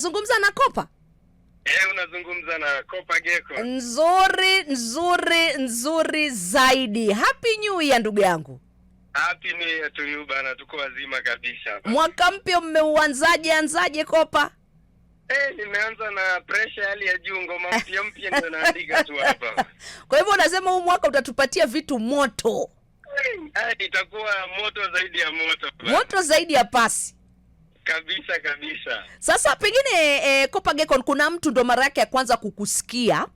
Zungumza na Kopa. Eh, unazungumza na Kopa Gecko. Nzuri, nzuri, nzuri zaidi. Happy New Year, ndugu yangu. Happy New Year to you bana, tuko wazima kabisa. Mwaka mpya mmeuanzaje anzaje, Kopa? Eh, nimeanza na pressure hali ya juu, ngoma mpya mpya ndio naandika tu hapa. Kwa hivyo unasema huu mwaka utatupatia vitu moto? Eh, itakuwa moto zaidi ya moto bana. Moto zaidi ya pasi. Kabisa kabisa. Sasa pengine, Kopa Gekon, kuna mtu ndo mara yake ya kwanza kukusikia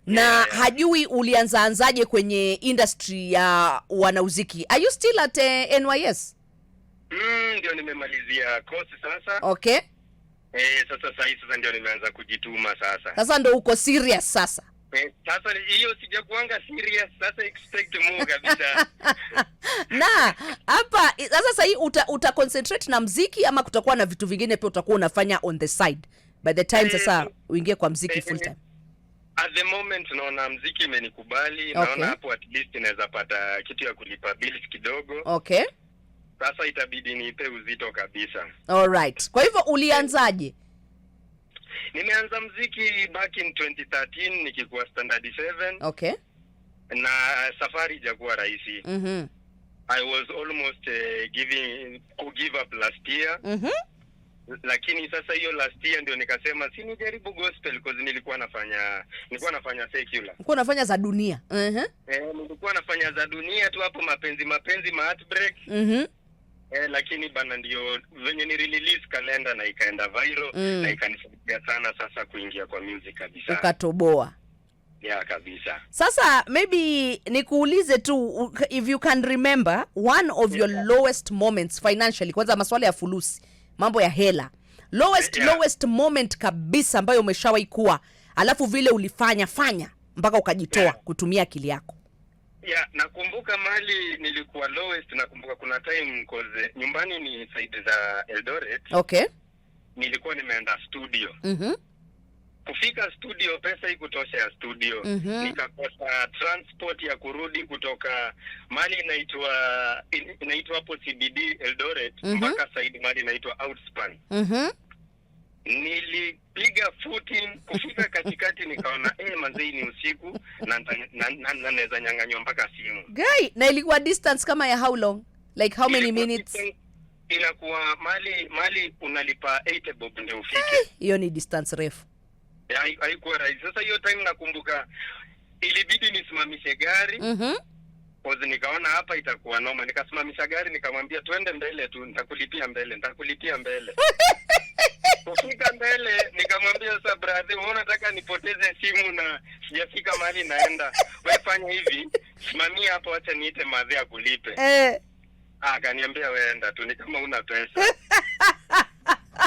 na hajui ulianza anzaje kwenye industry ya wanamuziki. Are you still at NYS? Ndio nimemalizia course sasa. Eh, sasa sahi sasa ndio nimeanza kujituma sasa. Sasa ndo uko serious sasa. Eh, sasa hiyo sijakuanga serious, sasa expect more kabisa. Na hapa sasa sahii uta concentrate na mziki ama kutakuwa na vitu vingine pia utakuwa unafanya on the side by the time sasa uingie kwa mziki full time? At the moment naona mziki imenikubali. Naona hapo at least inaweza pata kitu ya kulipa bills kidogo. Sasa itabidi niipe uzito kabisa. Alright, kwa hivyo ulianzaje? Nimeanza mziki back in 2013 nikikuwa standard 7 na safari ijakuwa rahisi. I was almost giving ku give up last year, lakini sasa hiyo last year ndio nikasema si nijaribu gospel, because nilikuwa nafanya secular. Ulikuwa unafanya za dunia. Eh, nilikuwa nafanya za dunia tu hapo, mapenzi mapenzi, ma heartbreak. Eh, lakini bana, ndio venye ni release Kalenda na ikaenda viral na ikanisaidia sana sasa kuingia kwa music kabisa. Ukatoboa. Yeah, kabisa. Sasa maybe nikuulize tu if you can remember one of your lowest moments financially. Kwanza maswala ya fulusi, mambo ya hela, lowest lowest moment kabisa ambayo umeshawahi kuwa, alafu vile ulifanya fanya mpaka ukajitoa kutumia akili yako. Yeah, nakumbuka mali nilikuwa lowest. Nakumbuka kuna time, 'cause nyumbani ni side za Eldoret. Nilikuwa nimeenda studio. Kufika studio, pesa ikutosha ya studio. Nikakosa transport ya kurudi kutoka mali inaitwa hapo CBD Eldoret mpaka side mali inaitwa Outspan. Nilipiga footing kufika katikati, nikaona, eh, manze, ni usiku na naweza nyang'anywa mpaka simu. Guy, na ilikuwa distance kama ya how long, like how many Ilikuwa minutes? distance, inakuwa mali unalipa 80 bob ndio ufike. Hiyo ni distance refu. Haikuwa rahisi. Sasa hiyo time nakumbuka ilibidi nisimamishe gari 'cause nikaona hapa itakuwa noma. Nikasimamisha gari, nikamwambia, "Twende mbele tu, nitakulipia mbele, nitakulipia mbele." Kufika mbele nikamwambia, "Sasa brother, wewe unataka nipoteze simu na sijafika mahali naenda? Wewe fanya hivi, simamia hapo, acha niite madhe akulipe." Ah, akaniambia, "Wewe enda tu, ni kama una pesa."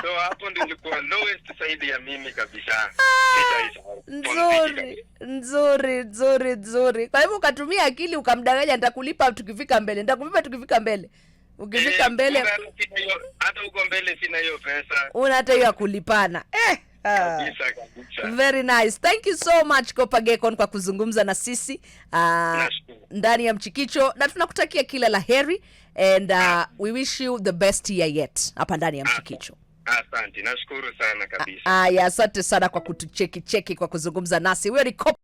So hapo ndio ilikuwa lowest side ya mimi kabisa. Sitaisahau. Nzuri, nzuri, nzuri, nzuri. Kwa hivyo ukatumia akili, ukamdanganya, "Nitakulipa tukifika mbele, nitakulipa tukifika mbele." Ukifika Eh, mbele kumbe hata sina hiyo, hata huko mbele sina hiyo pesa. Una hata hiyo ya kulipana, eh. Ah. Kabisa kabisa. Very nice. Thank you so much, Kopa Gekon, kwa kuzungumza na sisi Nashukuru. Ndani ya Mchikicho, na tunakutakia kila la heri and we wish you the best year yet hapa ndani ya Mchikicho. Asante, nashukuru sana kabisa. Aya, asante sana kwa kutucheki cheki, kwa kuzungumza nasi. Huyo ni Kopa.